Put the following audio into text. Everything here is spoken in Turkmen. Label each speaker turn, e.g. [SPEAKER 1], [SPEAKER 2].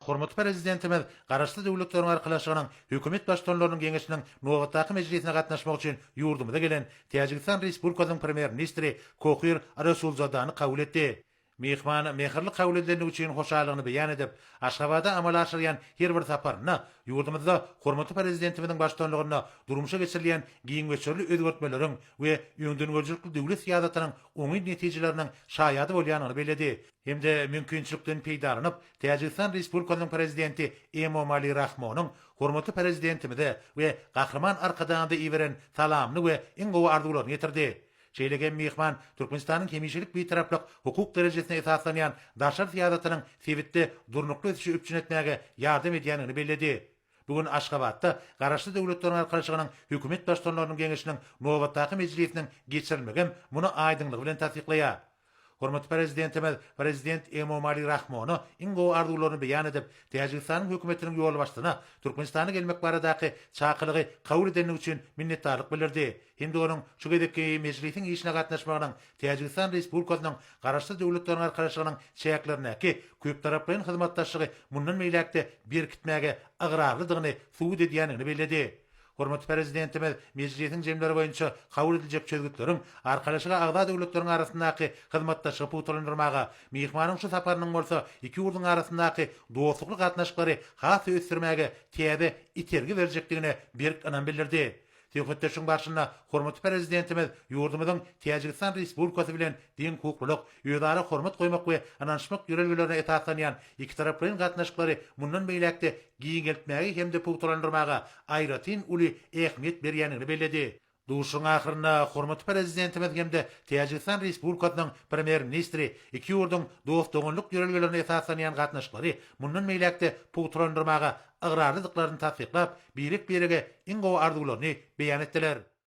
[SPEAKER 1] hormatly Prezidentimiz Garaşsyz Döwletleriň Arkalaşygynyň Hökümet Baştutanlarynyň Geňeşiniň nobatdaky mejlisine gatnaşmak üçin ýurdumyza gelen Täjigistan Respublikasynyň Premýer-ministri Kohir Resulzadany kabul etdi. Myhman mähirli kabul edilendigi üçin hoşallygyny beýan edip, Aşgabada amala aşyrýan her bir saparynda ýurdumyzda hormatly Prezidentimiziň baştutanlygynda durmuşa geçirilýän giň möçberli özgertmeleriň we öňdengörüjilikli döwlet syýasatynyň oňyn netijeleriniň şaýady bolýandygyny belledi hem-de mümkinçilikden peýdalanyp, Täjigistan Respublikasynyň Prezidenti Emomali Rahmonyň hormatly Prezidentimize we Gahryman Arkadagymyza iberen salamyny we iň gowy arzuwlaryny ýetirdi. Şeýle hem myhman Türkmenistanyň hemişelik Bitaraplyk hukuk derejesine esaslanýan daşary syýasatynyň sebitde durnukly ösüşi üpjün etmäge ýardam edýändigini belledi. Bu gün Aşgabatda Garaşsyz Döwletleriň Arkalaşygynyň Hökümet Baştutanlarynyň Geňeşiniň nobatdaky mejlisiniň geçirilmegem muny aýdyňlygy bilen tassyklaýar. Hormatly Prezidentimiz Prezident Emomali Rahmona iň gowy arzuwlaryny beýan edip, Täjigistanyň Hökümetiniň ýolbaşçysyna Türkmenistana gelmek baradaky çakylygy kabul edendigi üçin minnetdarlyk bildirdi hem-de onuň şu gezekki mejlisiň işine gatnaşmagynyň Täjigistan Respublikasynyň Garaşsyz Döwletleriň Arkalaşygynyň çäklerindäki köptaraplaýyn hyzmatdaşlygy mundan beýläk-de berkitmäge ygrarlydygyny subut edýändigini belledi. Hormatly Prezidentimiz mejlisiň jemleri boýunça kabul ediljek çözgütleriň Arkalaşyga agza döwletleriň arasyndaky hyzmatdaşlygy pugtalandyrmaga, myhmanyň şu saparynyň bolsa iki ýurduň arasyndaky dostlukly gatnaşyklary has-da ösdürmäge täze itergi berjekdigine berk ynam bildirdi. Söhbetdeşligiň barşynda hormatly Prezidentimiz ýurdumyzyň Täjigistan Respublikasy bilen deňhukuklylyk, özara hormat goýmak we ynanyşmak ýörelgelerine esaslanýan ikitaraplaýyn gatnaşyklary mundan beýläk-de giňeltmäge hem-de pugtalandyrmaga aýratyn uly ähmiýet berýändigini belledi. Duşuşygyň ahyrynda hormatly Prezidentimiz hem-de Täjigistan Respublikasynyň Premýer-ministri iki ýurduň dost-doganlyk ýörelgelerine esaslanýan gatnaşyklary mundan beýläk-de pugtalandyrmaga ygrarlydyklaryny tassyklap, birek-birege iň gowy arzuwlaryny beýan etdiler.